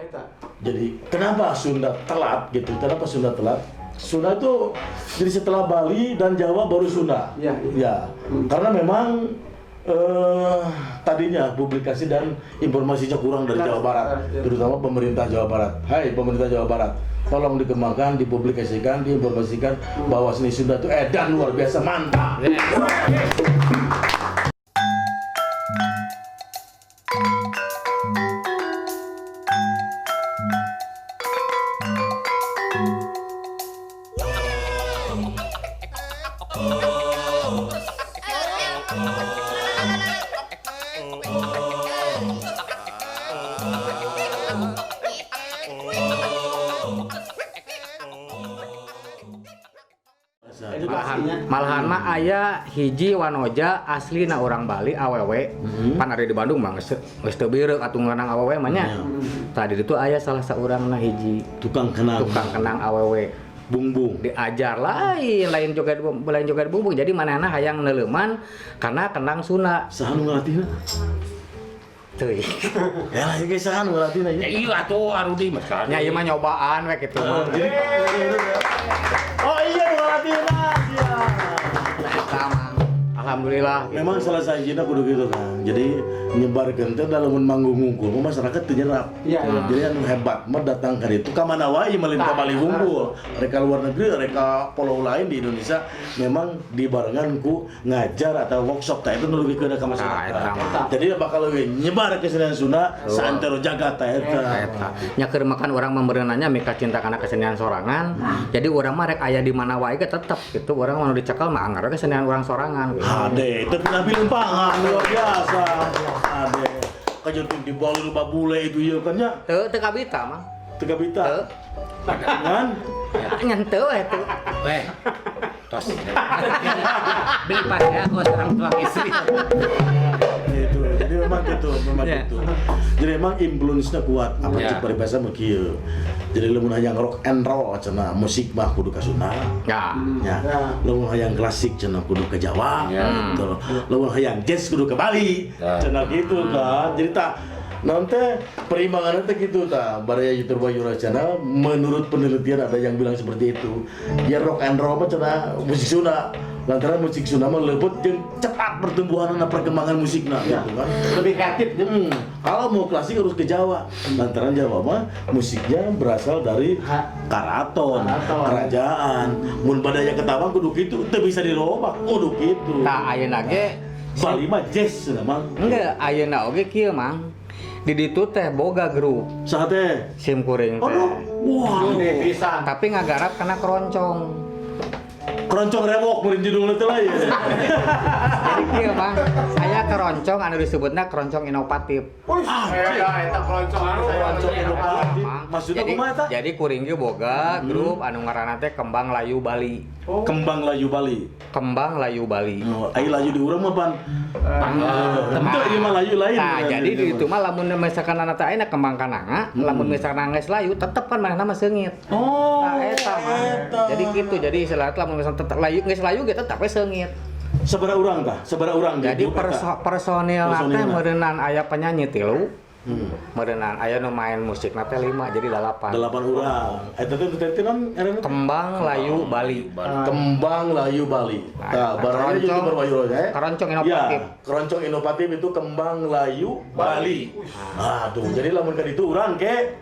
Eta. Jadi kenapa Sunda telat gitu? Kenapa Sunda telat? Sunda itu jadi setelah Bali dan Jawa baru Sunda. Iya. Ya, karena memang tadinya publikasi dan informasinya kurang dari Jawa Barat, terutama pemerintah Jawa Barat. Hai pemerintah Jawa Barat, tolong dikembangkan, dipublikasikan, diinformasikan bahwa seni Sunda itu edan luar biasa mantap. Malahan, malahan mah aya hiji wanoja aslina orang Bali awewe. Pan ada di Bandung mah geus teu bireuk atuh ngeunang awewe mah nya. Tadi itu aya salah saurangna hiji Tukang kenang, tukang kenang awewe. Bung-bung. Diajar lain lain joget lain joget bumbung, jadi manehna hayang neuleuman karena kendang Sunda. Saha nu ngalatihna? Teuing. Ya lah, ieu saha nu ngalatihna Ya ieu? iya atuh Arudi mah sekarang. Nya ieu mah nyobaan we kitu mah. Oh iya nu ngalatihna. Iya. Eta mah. Alhamdulillah gitu. Memang salah sahijina kudu gitu kan. Jadi nyebarkeun teh dalam manggung ngungkul mah masyarakat teu nyerap. Iya. Jadi anu hebat mah datang ka ditu ka mana wae melin ka Bali wungkul. Reka luar negeri, reka pulau lain di Indonesia memang dibarengan ku ngajar atau workshop tah itu nu leuwih keuna ka masyarakat. Nah, eta mah. Jadi bakal leuwih nyebar kesenian Sunda saantero jagat tah eta. Eta. Nya keur makan urang mah mika cinta kana kesenian sorangan. Jadi urang mah rek aya di mana wae ge tetep gitu. Urang mah nu dicekal mah anggar we kesenian urang sorangan gitu. Ade, itu pindah lempangan luar biasa. Ade, kejutun di Bali loba bule itu ieu kan nya. Teu teu kabita mah. Teu kabita. Teu. Kan? Ngan teu we teu. Weh. Tos. Beli pas ya aku orang tua istri. Itu. Jadi memang gitu, memang Ya. gitu. Jadi memang influence-nya kuat. Apa Ya. cek paribasa mah kieu. Jadi lamun hayang rock and roll cenah musik mah kudu ka Sunda. Ya. Ya. Ya. Lamun hayang klasik cenah kudu ke Jawa. Ya. Gitu. Lamun hayang jazz kudu ke Bali. Ya. Cenah gitu kan. Jadi tak nanti perimbangannya teh gitu ta baraya YouTuber Yura channel menurut penelitian ada yang bilang seperti itu ya rock and roll mah cenah musik Sunda lantaran musik Sunda mah leupeut jeung cepat pertumbuhan dan perkembangan musikna Ya. gitu kan. Lebih kreatif ya. Kalau mau klasik harus ke Jawa. Lantaran Jawa mah musiknya berasal dari karaton, Karaton. kerajaan. Mun badaya ketawang kudu kitu, teu bisa dirobah, kudu kitu. Tah ayeuna ge Bali mah jazz cenah mah. enggak ayeuna oge kieu mang. Di ditu teh boga grup Saha teh? sim kuring teh. Aduh, wah. Gede pisan. Tapi ngagarap karena keroncong. Keroncong rewok meureun judulna teh lah ya. Jadi kieu mang, saya keroncong anu disebutna keroncong inovatif. Wih, eta keroncong anu saya Keroncong inovatif. Mang. Maksudnya Jadi, kumaha eta? jadi kuring ge boga grup anu ngaranna teh Kembang Layu Bali. Oh. Kembang Layu Bali. Kembang Layu Bali. Oh, ai layu di urang mah pan. Henteu ieu mah layu lain. Nah, jadi di itu mah lamun misalkan anak teh ayeuna kembang kananga, lamun misalkan geus layu tetep kan manehna mah seungit. Oh. Nah, eta mah. Eta. Jadi gitu, jadi istilahnya lamun misalkan tetep layu geus layu ge tetep we seungit. Sabaraha urang tah? Sabaraha urang di Jadi grup eta? personil teh Personilna. meureunnan aya penyanyi tilu, meureunnan aya nu main musik teh 5 jadi 8. 8 urang. Eta teh teh naon ngaranna teh? Kembang Layu Bali. Kembang Layu Bali. Nah, Nah, barangnya keroncong- YouTuber Wahyu Roja. keroncong inovatif. Ya, keroncong inovatif itu Kembang Layu Bali. Aduh, jadi lamun ka ditu urang ke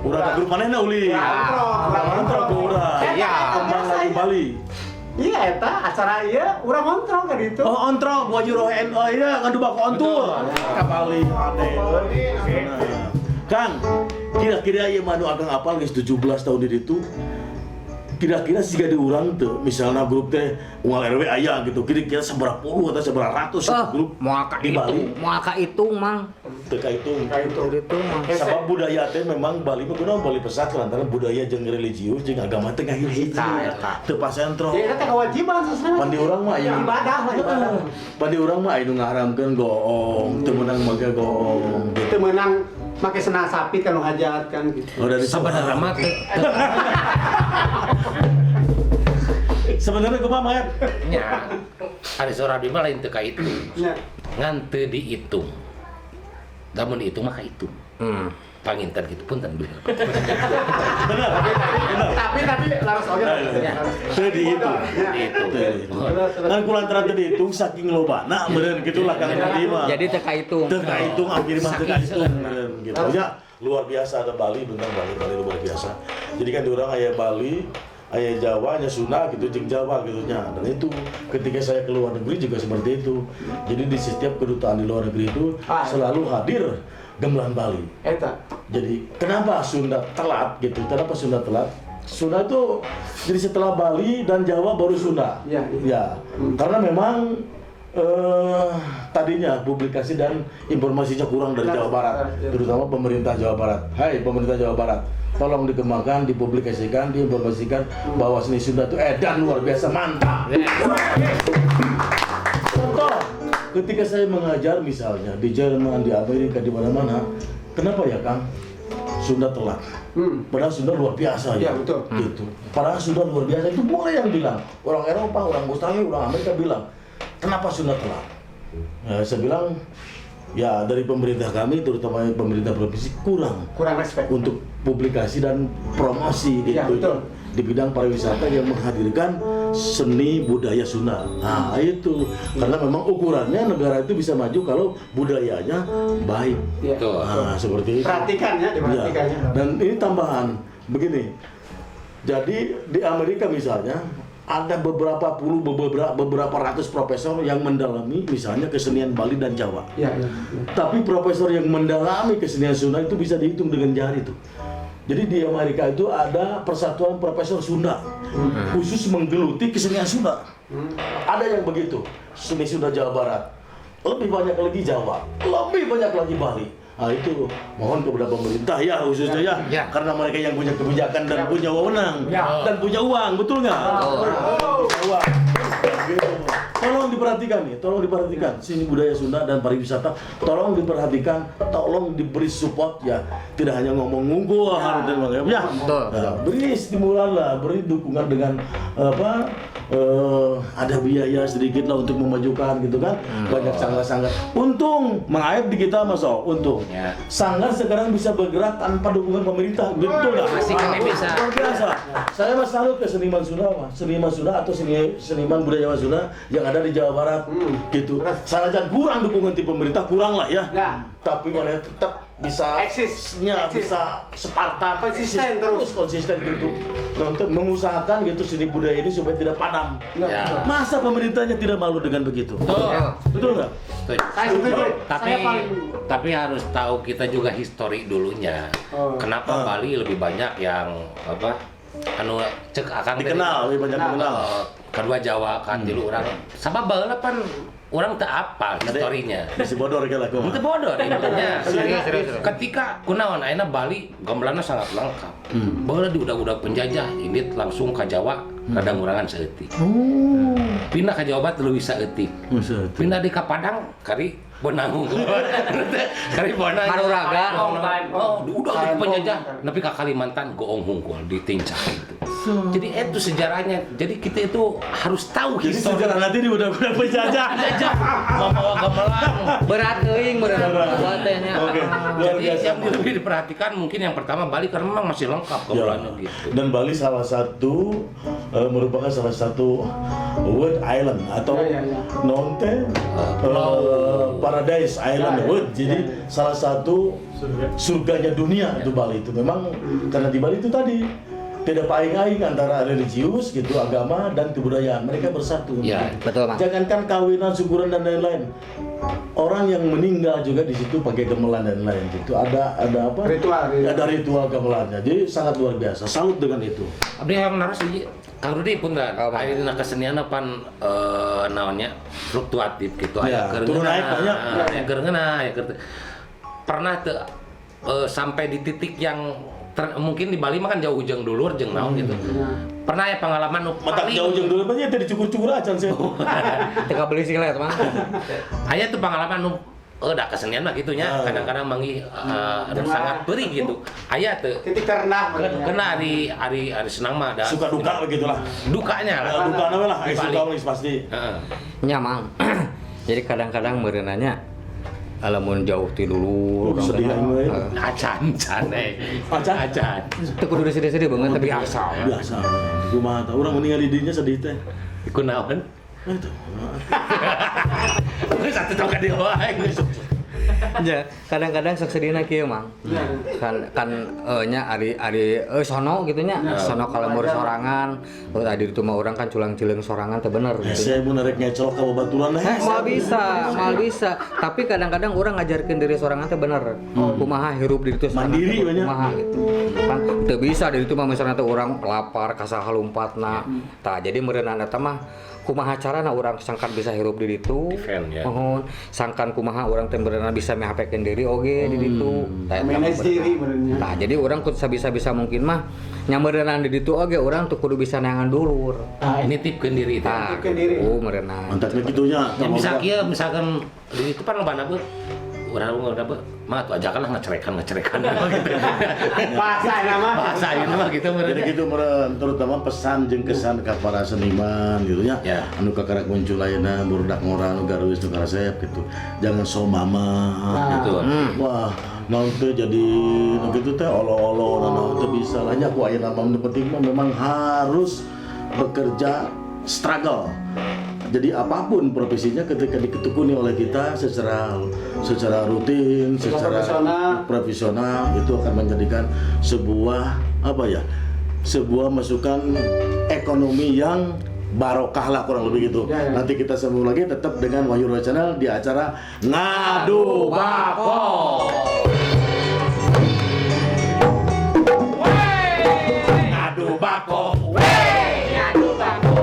urang ka grup manehna uli. Urang Urang ke urang. Iya. Kembang Layu Bali. Iya eta acara ieu urang kontrol ka ditu. Oh, ontrog Wahyu Roja NO iya ngadu bako ontur. Ka Bali ade. Nah. Kang, kira-kira ieu mah anu akang apal geus 17 tahun di ditu. Kira-kira siga di urang teu, misalnya grup teh unggal RW aya gitu, kira-kira sabaraha puluh atau sabaraha ratus Eh, grup moal ka di Bali itu, moal ka hitung mang. teu kahitung. Ka itu. Itu mah. Sabab budaya teh memang Bali mah kunaon Bali pesat lantaran budaya jeung religius jeung agama teh ngahiji. Tah, eta. Teu pasentro. Jadi eta teh kewajiban sasana. Pan di urang mah aya Ibadah lah ibadah. Pan di urang mah aya nu ngaharamkeun goong, teu meunang make goong. Teu meunang make sendal sapi kan nu hajat kan gitu. Oh, dari Sebenarnya mah teu Sebenarnya kumaha Mayat? nya. Ari saur abdi mah lain teu kahitung. Nya. Ngan teu dihitung. Lamun dihitung mah kahitung. Panginten gitu punten beli. Benar. Benar. Tapi laras oge. Teu dihitung. Itu. Teu dihitung. Kan kulantaran teu dihitung saking lobana meureun kitu lah Kang Rudi mah. Jadi teu kahitung. Teu kahitung akhirnya mah teu kahitung meureun gitu. Ya, luar biasa ada Bali, bener Bali, Bali luar biasa. Jadi kan diurang aya Bali, aya Jawa, aya Sunda gitu, jeung Jawa gitu nya. Dan itu ketika saya ke luar negeri juga seperti itu. Jadi di setiap kedutaan di luar negeri itu selalu hadir gamelan Bali. Eta. Jadi kenapa Sunda telat gitu? Kenapa Sunda telat? Sunda itu jadi setelah Bali dan Jawa baru Sunda. Iya, iya. Ya, karena memang tadinya publikasi dan informasinya kurang dari Jawa Barat, terutama pemerintah Jawa Barat. Hai pemerintah Jawa Barat, tolong dikembangkan, dipublikasikan, diinformasikan bahwa seni Sunda itu edan luar biasa mantap. Contoh, ketika saya mengajar misalnya di Jerman, di Amerika, di mana-mana, kenapa ya Kang? Sunda telat. Padahal Sunda luar biasa ya. Iya, betul. Gitu. Padahal Sunda luar biasa itu boleh yang bilang. Orang Eropa, orang Australia, orang Amerika bilang, kenapa Sunda telat? Nah, saya bilang, ya dari pemerintah kami, terutama pemerintah provinsi kurang Kurang respect. untuk publikasi dan promosi Iya, gitu betul. di bidang pariwisata yang menghadirkan seni budaya Sunda. Nah, itu karena memang ukurannya negara itu bisa maju kalau budayanya baik. Iya. Betul. Nah, seperti itu. Perhatikan ya, diperhatikan Iya. ya. Dan ini tambahan begini. Jadi di Amerika misalnya ada beberapa puluh beberapa beberapa ratus profesor yang mendalami misalnya kesenian Bali dan Jawa. Iya, iya. Tapi profesor yang mendalami kesenian Sunda itu bisa dihitung dengan jari itu. Jadi di Amerika itu ada persatuan profesor Sunda khusus menggeluti kesenian Sunda. Ada yang begitu, seni Sunda Jawa Barat. Lebih banyak lagi Jawa, lebih banyak lagi Bali. Nah itu mohon kepada pemerintah ya khususnya ya, Ya. karena mereka yang punya kebijakan dan punya wewenang Ya. dan punya uang, betul nggak? Punya uang. Gitu. Tolong diperhatikan nih, tolong diperhatikan seni budaya Sunda dan pariwisata, tolong diperhatikan, tolong diberi support ya, tidak hanya ngomong ngungkul harus dan ya. Betul, Nah, beri stimulan lah, beri dukungan dengan apa? Ada biaya sedikit lah untuk memajukan gitu kan, banyak sanggar-sanggar. Untung mengait di kita masuk, untung. Ya. Sanggar sekarang bisa bergerak tanpa dukungan pemerintah, betul nggak? Masih kami bisa. Luar biasa. Saya mah salut ke seniman Sunda, mah. Seniman Sunda atau seniman budaya Sunda yang ada di Jawa Barat, gitu. Sanajan kurang dukungan di pemerintah kurang lah ya. Ya. Tapi mana tetap bisa Eksis. ya, Eksis. bisa Spartan, Konsisten eksis, terus. konsisten gitu. Nah, untuk mengusahakan gitu seni budaya ini supaya tidak padam. Ya. Masa pemerintahnya tidak malu dengan begitu? Betul. Betul nggak? Setuju. Saya setuju. Tapi Saya paling tapi harus tahu kita juga histori dulunya. Oh. Kenapa Bali lebih banyak yang apa? Anu cek akang tadi. Dikenal, lebih banyak Nah. dikenal. Kedua Jawa kan tilu urang. Sabab baheula pan urang teu apal historinya. Masih bodor kayak lah Itu bodoh intinya. Serius, serius, serius. Ketika kunaon ayeuna Bali gamelanna sangat lengkap. Baheula di udah-udah penjajah indit langsung ke Jawa rada ngurangan saeutik. Oh. Pindah ke Jawa Barat leuwih saeutik. Maksud. Pindah di ka Padang kari bonang unggul. Kari bonang. Maruraga. Oh, udah di penjajah nepi ka Kalimantan goong hungkul ditincak gitu. Jadi itu sejarahnya. Jadi kita itu harus tahu Jadi histori. sejarah nanti di udah-udah penjajah. Penjajah membawa gamelan. Berat teuing berat buat teh nya. Oke, luar Jadi biasa. yang lebih diperhatikan mungkin yang pertama Bali karena memang masih lengkap Ya. gamelannya gitu. Dan Bali salah satu merupakan salah satu World Island atau Ya, ya, ya. nonte Paradise Island Ya, ya. World. Jadi Ya, ya. salah satu surganya dunia itu Bali itu. Memang karena di Bali itu tadi tidak paing-aing antara religius gitu agama dan kebudayaan mereka bersatu. Ya, betul, Bang. Jangankan kawinan, syukuran dan lain-lain. Orang yang meninggal juga di situ pakai gamelan dan lain gitu. Ada apa? Ritual, ritual. Ada ritual gamelannya. Jadi sangat luar biasa. Salut dengan itu. Abdi hayang naros hiji. Kang Rudi punten, Oh, Bang. aya dina kesenian pan naonnya fluktuatif gitu Ya, aya keur turun naik banyak. aya keur ngeunah, aya keur teu. Pernah teu sampai di titik yang mungkin di Bali mah kan jauh jeung dulur jeung naon gitu. Pernah ya pengalaman nu Matak paling jauh jeung dulu banyak tadi cukur-cukur aja sih. Teu beli silet mah. Aya tuh pengalaman nu da kesenian mah gitu nya Ah. kadang-kadang manggih anu sangat perih gitu. Aya teu Titik terendah maksudnya. kena ari ari ari senang mah ada Suka duka begitulah. dukanya lah. Nah, duka namanya lah, Di suka Bali. mah pasti. Heeh. Nya mang. Jadi kadang-kadang meureunanya Lamun jauh ti dulu. Oh, sedih aing we. Acan can eh. Acan? Acan. Teu kudu sedih-sedih banget tapi biasa. Biasa. Kumaha tah urang meninggal di dinya sedih teh. Kunaon? Itu. Geus atuh tong ka dieu wae. Ya, kadang-kadang sok sedihna kieu Mang. Kan kan nya ari ari sono gitu nya. Sono kalau sorangan, oh tadi itu mah urang kan culang-cileung sorangan teh bener gitu. Saya mau narik ngecelok ka babaturan lah. Mal bisa, mal bisa. Tapi kadang-kadang orang ngajarkeun diri sorangan teh bener. Kumaha hirup diri teh sorangan Mandiri teh banyak. kumaha gitu. Kan teu bisa diri itu mah misalnya teh urang lapar kasaha lompatna. Tah jadi meureunana eta mah kumaha carana urang sangkan bisa hirup di ditu. Defend, ya. Mohon sangkan kumaha urang teh meureunana bisa mihapekeun diri oge di ditu. Tah, eta mah Manage diri meureunnya. Nah, jadi urang kudu sabisa-bisa mungkin mah nyameureunana di ditu oge urang tuh kudu bisa neangan dulur. Nitipkeun diri teh. Tah, Nitipkeun diri. oh meureunana. Mantapnya gitunya. Ya bisa kieu misalkan di itu pan lobana beuh. Urang udah beuh, mah atuh ajakan lah ngecerekan gitu. Bahasa nama. Bahasa ieu mah gitu meureun. Jadi gitu meureun, terutama pesan jeung kesan ka para seniman gitu nya. Ya. Anu kakarak muncul ayeuna burudak ngora anu garuis nu karasep gitu. Jangan so mama Gitu. Wah, naon teh jadi nu kitu teh olo-olo naon teh bisa lah nya ku ayeuna mah nu penting mah memang harus bekerja struggle. Jadi apapun profesinya ketika ditekuni oleh kita secara secara rutin, secara profesional. profesional itu akan menjadikan sebuah apa ya? Sebuah masukan ekonomi yang barokah lah kurang lebih gitu. Ya, ya. Nanti kita sambung lagi tetap dengan Wahyu Roy Channel di acara Ngadu Bako. Ngadu bako. Ngadu bako.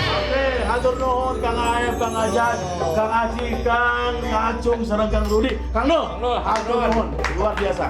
Oke, hatur nuhun Kang Aep, Kang Ajat, Kang Aci, Kang Acung, sareng Kang Rudi, Kang Nur. Nur, Hatur nuhun, luar biasa.